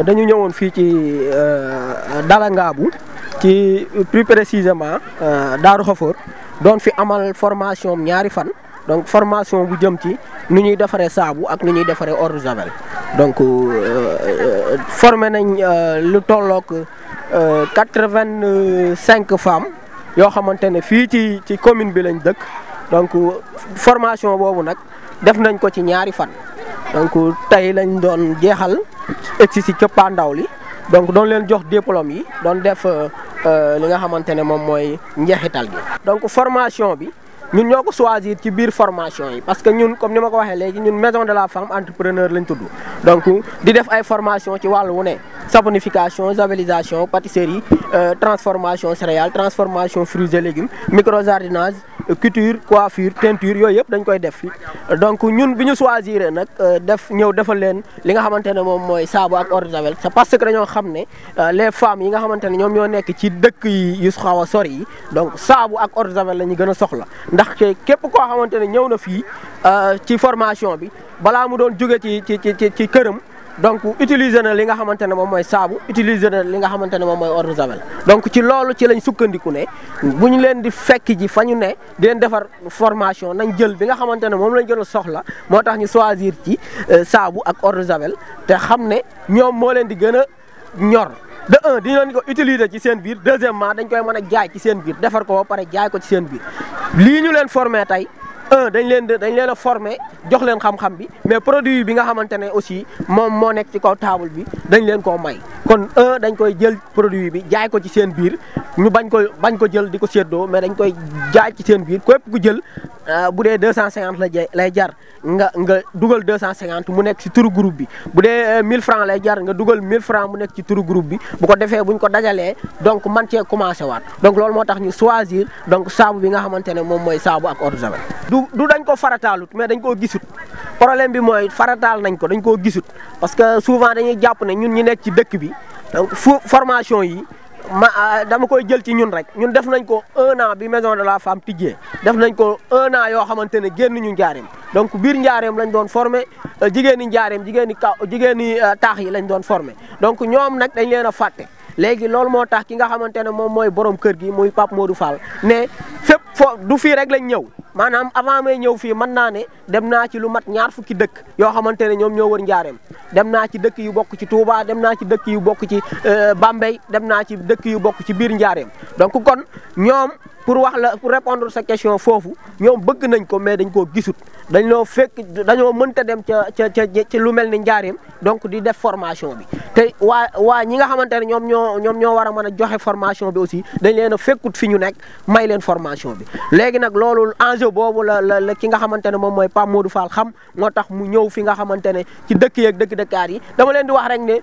dañu ñëwoon fii ci Dala Ngaabu ci plus précisément Daaru Xafoor doon fi amal formation ñaari fan donc formation bu jëm ci nu ñuy defaree saabu ak nu ñuy defaree eau de javel donc formé nañ lu tollook 85 femmes yoo xamante ne fii ci commune bi lañ dëkk donc formation boobu nag def nañ ko ci ñaari fan donc tey lañ doon jeexal egsi si cëppaandaw li donc doon leen jox diplôme yi doon def li nga xamante ne moom mooy njeexital gi. donc formation bi ñun ñoo ko choisir ci biir formation yi parce que ñun comme ni ma ko waxee léegi ñun maison de la femme entrepreneur lañ tudd donc di def ay formation ci wàllu wu ne saponification javelisation pâtisserie transformation céréales transformation fruits et légumes microjardinage couture coiffure teinture yooyu yëpp dañ koy def fi donc ñun bi ñu choisir nag ñëw defal leen li nga xamante ne moom mooy saabu ak eau de javel c'est parce que dañoo xam ne les femmes yi nga xamante ne ñoom ñoo nekk ci dëkk yi yu xaw a sori yi donc saabu ak eau de javel la ñu gën a soxla ndax képp koo xamante ne ñëw na fii ci formation bi balaa mu doon jóge ci këram donc utiliser na li nga xamante ne moom mooy saabu utiliser na li nga xamante ne moom mooy eau de javel donc ci loolu ci lañ sukkandiku ne bu ñu leen di fekk ji fa ñu ne di leen defar formation nañ jël bi nga xamante ne moom lañ gën a soxla moo tax ñu choisir ci saabu ak eau de javel te xam ne ñoom moo leen di gën a ñor de un di leen ko utiliser ci seen biir deuxièmement dañ koy mën a jaay ci seen biir defar ko ba pare jaay ko ci seen biir lii ñu leen formé tey dañ leen a formé jox leen xam-xam bi mais produit bi nga xamante ne aussi moom moo nekk ci kaw table bi dañ leen koo may kon dañ koy jël produit bi jaay ko ci seen biir ñu bañ ko jël di ko séddoo mais dañ koy jaay ci seen biir képp ku jël bu dee 250 lay jar nga dugal 250 mu nekk ci turu groupe bi bu dee 1000 francs lay jar nga dugal 1000 francs mu nekk ci turu groupe bi bu ko defee buñ ko dajalee donc man cee commencé waat donc loolu moo tax ñu choisir donc saabu bi nga xamante ne moom mooy saabu ak eau de javel du dañ ko farataalut mais dañ koo gisut problème bi mooy farataal nañ ko dañ koo gisut parce que souvent dañuy jàpp ne ñun ñi nekk ci dëkk bi donc formation yi dama koy jël ci ñun rek ñun def nañ ko 1 an bi maison de la femme tijjee def nañ ko 1 an yoo xamante ne génn ñu njaareem donc biir njaareem lañ doon formé jigéeni njaareem jigéeni taax yi lañ doon formé donc ñoom nag dañ leen a fàtte léegi loolu moo tax ki nga xamante ne moom mooy borom kër gi muy Pape Modou Fall ne fépp du fii rek lañ ñëw maanaam avant may ñëw fii mën naa ne dem naa ci lu mat 20 fukki dëkk yoo xamante ne ñoom ñoo wër njaareem dem naa ci dëkk yu bokk ci Touba dem naa ci dëkk yu bokk ci Bambey dem naa ci dëkk yu bokk ci biir njaareem donc kon ñoom pour répondre sa question foofu ñoom bëgg nañ ko mais dañ koo gisut dañoo mënta dem ca lu mel ni njaareem donc di def formation bi te waa ñi nga xamante ne ñoom ñoo war a mën a joxe formation bi aussi dañ leen a fekkut fi ñu nekk may leen formation bi léegi nag loolu enjeu milieu boobu la ki nga xamante ne moom mooy Pape Modou Fall xam moo tax mu ñëw fi nga xamante ne ci dëkk yeeg dëkkaar yi dama leen di wax rek ne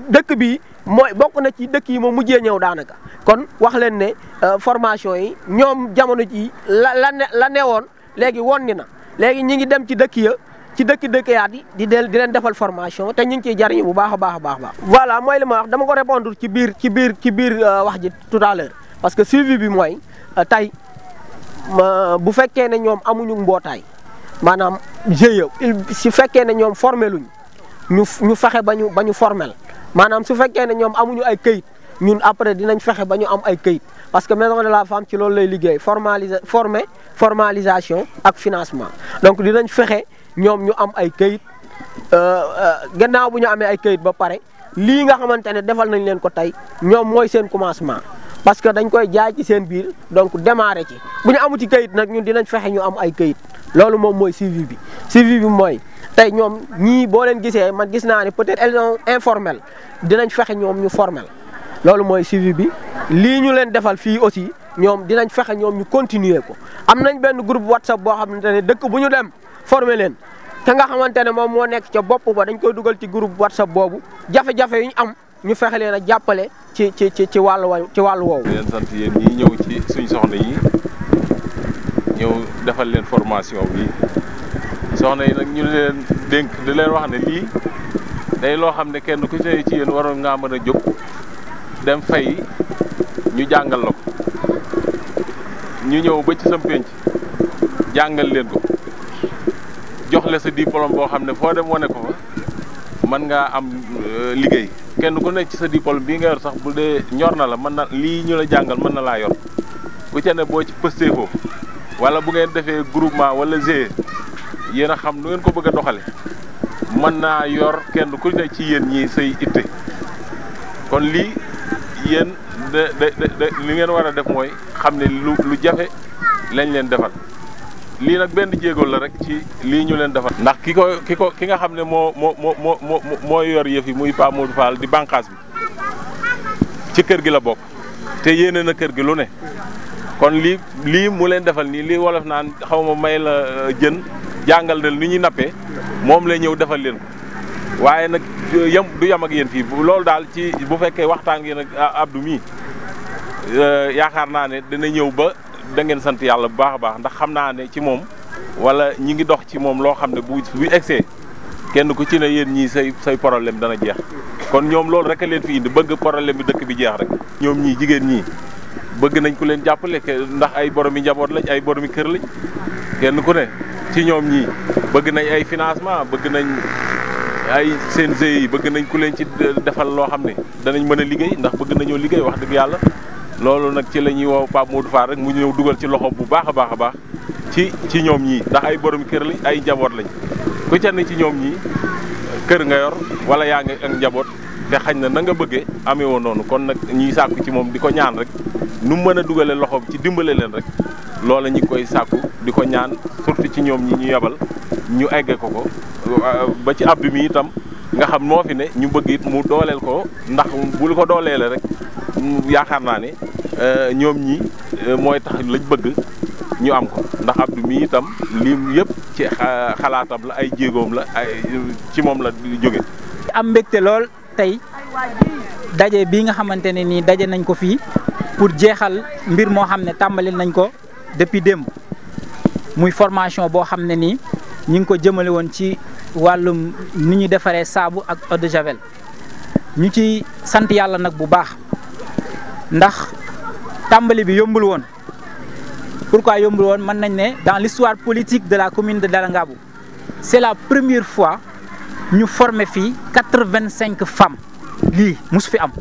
dëkk bi mooy bokk na ci dëkk yi moom mujjee ñëw daanaka kon wax leen ne formation yi ñoom jamono ji la newoon léegi woon ni na léegi ñi ngi dem ci dëkk ya ci dëkkaat yi di leen defal formation te ñu ngi ciy jariñu bu baax a baax. voilà mooy li ma wax dama ko répondre ci biir wax ji tout à l'heure parce que suivi bi mooy tey bu fekkee ne ñoom amuñu mbootaay maanaam GIE su fekkee ne ñoom formé luñ ñu fexe ba ñu formel maanaam su fekkee ne ñoom amuñu ay këyit ñun après dinañ fexe ba ñu am ay këyit parce que maison de la femme ci loolu lay liggéey formalisation ak financement donc dinañ fexe ñoom ñu am ay këyit gannaaw bu ñu amee ay këyit ba pare lii nga xamante ne defal nañ leen ko tey ñoom mooy seen commencement parce que dañ koy jaay ci seen biir donc démarrer ci bu ñu amu ci këyit nag ñun dinañ fexe ñu am ay këyit loolu moom mooy suivi bi mooy tey ñoom ñii boo leen gisee man gis naa ne peut-être elles sont informelles dinañ fexe ñoom ñu formel loolu mooy suivi bi lii ñu leen defal fii aussi ñoom dinañ fexe ñoom ñu continuer ko am nañ benn groupe WhatsApp boo xamante ne dëkk bu ñu dem former leen te nga xamante ne moom moo nekk ca bopp ba dañ koy dugal ci groupe WhatsApp boobu jafe-jafe yu ñu am ñu fexe leen a jàppale ci wàllu woowu. di leen sant yéen ñi ñëw ci suñ soxna yi ñëw defal leen formation bi soxna yi nag ñu leen dénk di leen wax ne lii day loo xam ne kenn ku ci yéen waroon ngaa mën a jóg dem fay ñu jàngal la ko ñu ñëw ba ci sa pénc jàngal leen ko jox la sa diplôme boo xam ne foo dem wane ko fa mën ngaa am liggéey kenn ku nekk ci sa diplôme bii nga yor sax bu dee ñor na la mën na lii ñu la jàngal mën na laa yor bu ca ne boo ci pëstéefoo wala bu ngeen defee groupement wala GIE yéen a xam nu ngeen ko bëgg a doxale mën naa yor kenn ku ne ci yéen ñii say itte kon lii yéen li ngeen war a def mooy xam ne lu jafe lañ leen defal lii nag benn jéego la rek ci lii ñu leen defal. ndax ki nga xam ne moo yor yëf yi muy Pape Modou Fall di bànqaas bi ci kër gi la bokk te yéene na kër gi lu ne kon lii mu leen defal nii lii wolof naan xaw ma may la jën jàngal na ni ñuy nappee moom lay ñëw defal leen ko waaye nag du yem ak yéen fii loolu daal ci bu fekkee waxtaan ngeen ak Abdou mii yaakaar naa ne dina ñëw ba da ngeen sant yàlla bu baax a baax ndax xam naa ne ci moom wala ñi ngi dox ci moom loo xam ne bu egsee kenn ku ci ne yéen ñii say problème dana jeex kon ñoom loolu rek a leen fi indi bëgg problème bi dëkk bi jeex rek ñoom ñii jigéen ñii bëgg nañ ku leen jàppale ndax ay boromi njaboot lañ ay boromi kër lañ kenn ku ne ci ñoom ñii bëgg nañ ay financement bëgg nañ ay seen GIE yi bëgg nañ ku leen ci defal loo xam ne danañ mën a liggéey ndax bëgg nañoo liggéey wax dëgg yàlla loolu nag ci la ñuy woo Pape Modou Fall rek mu ñëw dugal ci loxo bu baax a baax ci ñoom ñii ndax ay borom kër lañ ay njaboot lañ ku ca ne ci ñoom ñii kër nga yor wala yaa ngi ak njaboot te xañ na nga bëggee amee woon noonu kon nag ñuy sàkku ci moom di ko ñaan rek nu mu mën a dugale loxo ci dimbale leen rek loola ñi koy sàkku di ko ñaan surtout ci ñoom ñi ñu yebal ñu egge ko ba ci Abdou mi itam nga xam moo fi ne ñu bëgg it mu dooleel ko ndax bu ko dooleele rek yaakaar naa ne ñoom ñi mooy tax lañ bëgg ñu am ko ndax Abdou mi itam lim yëpp ci xalaatam la ay jéegoom la ay ci moom la jóge am mbégte lool tey daje bi nga xamante ne nii daje nañ ko fii pour jeexal mbir moo xam ne tàmbali nañ ko depuis démb muy formation boo xam ne nii ñu ngi ko jëmale woon ci wàllum ni ñu defaree saabu ak eau de javel ñu ci sant yàlla nag bu baax ndax tàmbali bi yombul woon pourquoi yombul woon mën nañ ne dans l'histoire politique de la commune de Dalangabou c'est la première fois ñu former fii 85 femmes lii musu fi am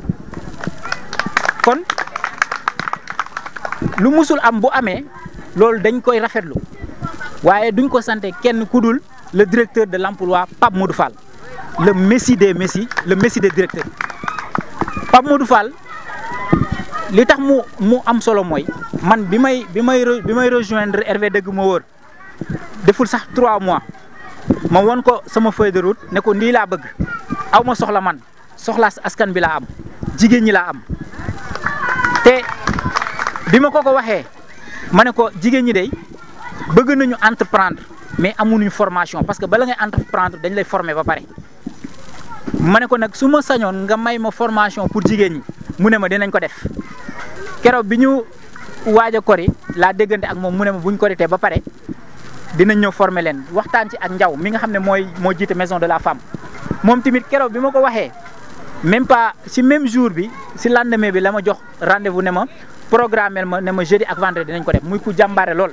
kon lu musul am bu amee loolu dañ koy rafetlu waaye duñ ko sante kenn ku dul le directeur de l'emploi Pape Modou Fall le messie des messies le messie des directeurs Pape Modou Fall li tax mu am solo mooy man bi may rejoindre Hervé Dëgg ma wóor deful sax 3 mois ma won ko sama feuille de route ne ko lii laa bëgg aw ma soxla man soxlaas askan bi laa am jigéen ñi laa am te bi ma ko waxee ma ne ko jigéen ñi day bëgg nañu entreprendre mais amuñu formation parce que bala ngay entreprendre dañ lay former ba pare. ma ne ko nag su ma sañoon nga may ma formation pour jigéen ñi mu ne ma dinañ ko def keroog bi ñu waaj a kori laa déggante ak moom mu ne ma buñ koritee ba pare dinañ ñëw former leen waxtaan ci ak Njaw mi nga xam ne moo jiite maison de la femme. moom tamit keroog bi ma ko waxee même pas si même jour bi si lendemain bi la ma jox rendez-vous ne ma programmel ma ne ma jeudi ak vendredi dinañ ko def muy ku jàmbaare lool.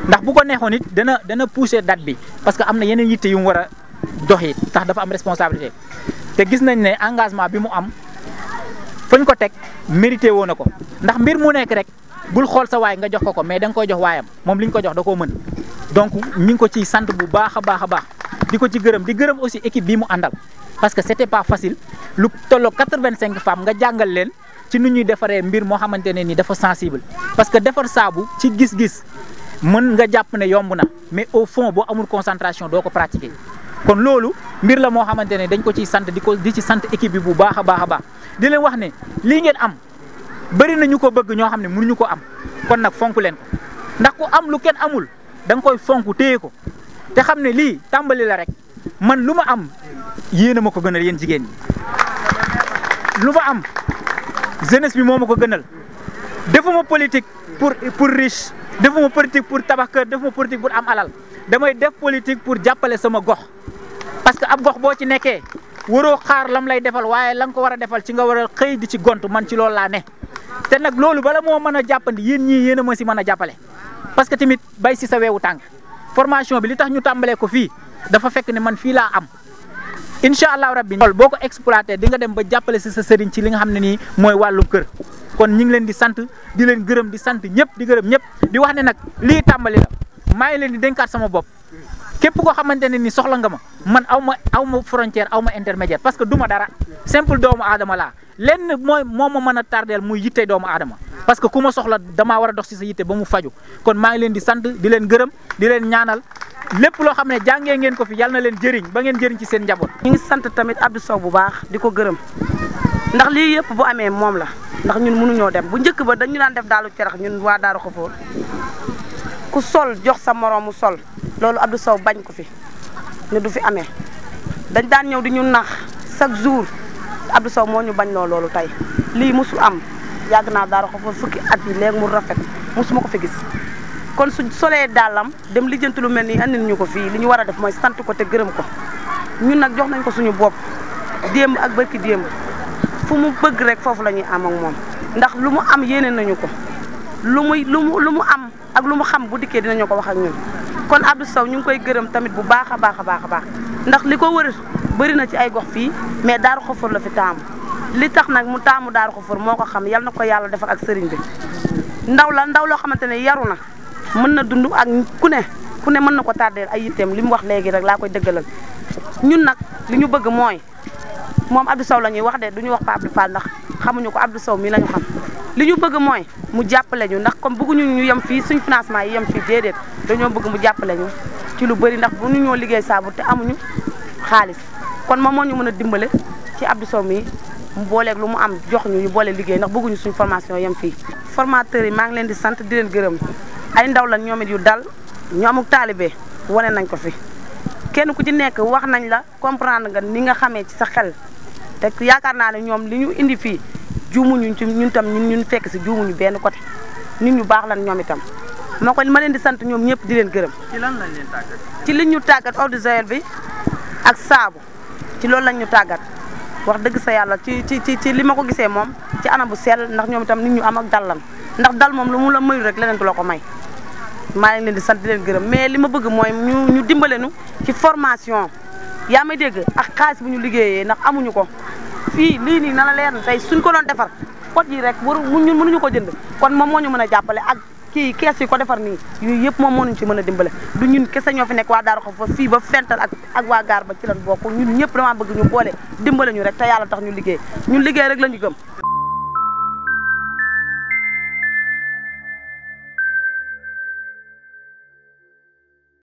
ndax bu ko neexoon it dana pousser date bi parce que am na yeneen yitte yu mu war a doxi tax dafa am responsabilité te gis nañ ne engagement bi mu am fañ ko teg mérité woo na ko ndax mbir mu nekk rek bul xool sa waay nga jox ko mais da nga koy jox waayam moom li ñu ko jox da koo mën donc ñu ngi ko ciy sant bu baax a baax a baax di ko ci gërëm di gërëm aussi équipe bi mu àndal parce que c'était pas facile lu tolloo 85 femmes nga jàngal leen ci nu ñuy defaree mbir moo xamante ne ni dafa sensible parce que defar saabu ci gis-gis mën nga jàpp ne yomb na mais au fond boo amul concentration doo ko pratiquer kon loolu mbir la moo xamante ne dañ ko ciy sant di ci sant équipe bi bu baax a baax a baax di leen wax ne lii ngeen am bëri na ñu ko bëgg ñoo xam ne mënuñu ko am kon nag fonk leen ko ndax ku am lu kenn amul da nga koy fonk téye ko te xam ne lii tàmbali la rek man lu ma am yéen a ma ko gënal yéen jigéen ñi lu ma am jeunesse bi moo ma ko gënal defuma politique pour riche defuma politique pour tabax kër defuma politique pour am alal damay def politique pour jàppale sama gox parce que ab gox boo ci nekkee waroo xaar lam lay defal waaye la nga ko war a defal ci nga war a xëy di ci gont man ci loolu laa ne te nag loolu bala moo mën a jàppandi yéen ñii yéen a ma si mën a jàppale parce que tamit bay si sa weewu tànk formation bi li tax ñu tàmbalee ko fii dafa fekk ne man fii laa am incha allahu rabbi loolu boo ko exploité di nga dem ba jàppale si sa sëriñ ci li nga xam ne nii mooy wàllu kër kon ñu ngi leen di sant di leen gërëm di sant ñëpp di gërëm ñëpp di wax ne nag lii tàmbali la maa ngi leen di dénkaat sama bopp képp koo xamante ne ni soxla nga ma man aw ma frontière aw ma intermédiaire parce que du ma dara simple doomu aadama laa lenn moo ma mën a tardeel muy yitte doomu aadama parce que ku ma soxla damaa war a dox si sa yitte ba mu faju kon maa ngi leen di sant di leen gërëm di leen ñaanal lépp loo xam ne jàngee ngeen ko fi yàlla na leen jëriñ ba ngeen jëriñ ci seen njaboot. ñu ngi sant tamit Abdou Sow bu baax di ko gërëm ndax lii yëpp bu amee moom la ndax ñun mënuñoo dem bu njëkk ba dañu daan def daalu cerax ñun waa Daaru Xafoor ku sol jox sa moroomu sol loolu Abdou Sow bañ ko fi ne du fi amee dañ daan ñëw di ñu nax chaque jour Abdou Sow moo ñu bañ loolu tey lii mosul am yàgg naa Daaru Xafoor fukki at yi léegi mu rafet mosuma ko fi gis kon su solee dàllam dem lijjanti lu mel nii andil ñu ko fii li ñu war a def mooy sant ko te gërëm ko ñun nag jox nañ ko suñu bopp démb ak barki démb fu mu bëgg rek foofu la ñuy am ak moom ndax lu mu am yéene nañu ko lu mu am ak lu mu xam bu dikkee dinañu ko wax ak ñun kon Abdou Sow ñu ngi koy gërëm tamit bu baax a baax a baax a baax ndax li ko wër bëri na ci ay gox fii mais Daaru Xafoor la fi taamu li tax nag mu taamu Daaru Xafoor moo ko xam yal na ko yàlla defal ak sëriñ bi ndaw loo xamante ne yaru na mën na dund ak ku ne mën na ko tardeel ay yitteem li mu wax léegi rek laa koy dëggalal ñun nag li ñu bëgg mooy moom Abdou Sow la ñuy wax de du ñu wax Pape Abdou Fall ndax xamuñu ko Abdou Sow mii la ñu xam li ñu bëgg mooy mu jàppale ñu ndax comme bëgguñu ñu yem fii suñ financement yi yem fii déedéet dañoo bëgg mu jàppale ñu ci lu bëri ndax bu ñu ñoo liggéey saabu te amuñu xaalis kon moom moo ñu mën a dimbale ci Abdou Sow mii mu booleeg lu mu am jox ñu boole liggéey ndax bëgguñu suñ formation yem fii formateurs yi maa ngi leen di sant di leen gërëm ay ndaw la ñoom it yu dal ñu amuk taalibe wane nañ ko fi kenn ku ci nekk wax nañ la comprendre nga ni nga xamee ci sa xel te yaakaar naa ne ñoom li ñu indi fii juumuñu ci ñun tam ñun fekk si juumuñu benn côté nit ñu baax lan ñoom itam ma leen di sant ñoom ñëpp di leen gërëm. ci lan lañ leen tàggat. ci li ñu tàggat eau de Javel bi ak saabu ci loolu lañ ñu tàggat wax dëgg sa yàlla ci li ma ko gisee moom ci anam bu sell ndax ñoom itam nit ñu am ak dal lan ndax dal moom lu mu la mayu rek leneen du la ko may. maa ngi leen di sant di leen gërëm mais li ma bëgg mooy ñu dimbale nu ci formation yaa may dégg ak xaalis bu ñu liggéeyee ndax amuñu ko fii lii nii na la leer na tey suñ ko doon defar pot yi rek ñun mënuñu ko jënd kon moom moo ñu mën a jàppale ak kii kees yi ko defar nii yooyu yëpp moom moo ñu ci mën a dimbale du ñun kese ñoo fi nekk waa Daaru Xafoor fii ba fental ak waa gaar ba ci lan bokk ñun ñëpp dama bëgg ñu boole dimbale ñu rek te yàlla tax ñu liggéey ñun liggéey rek la ñu gëm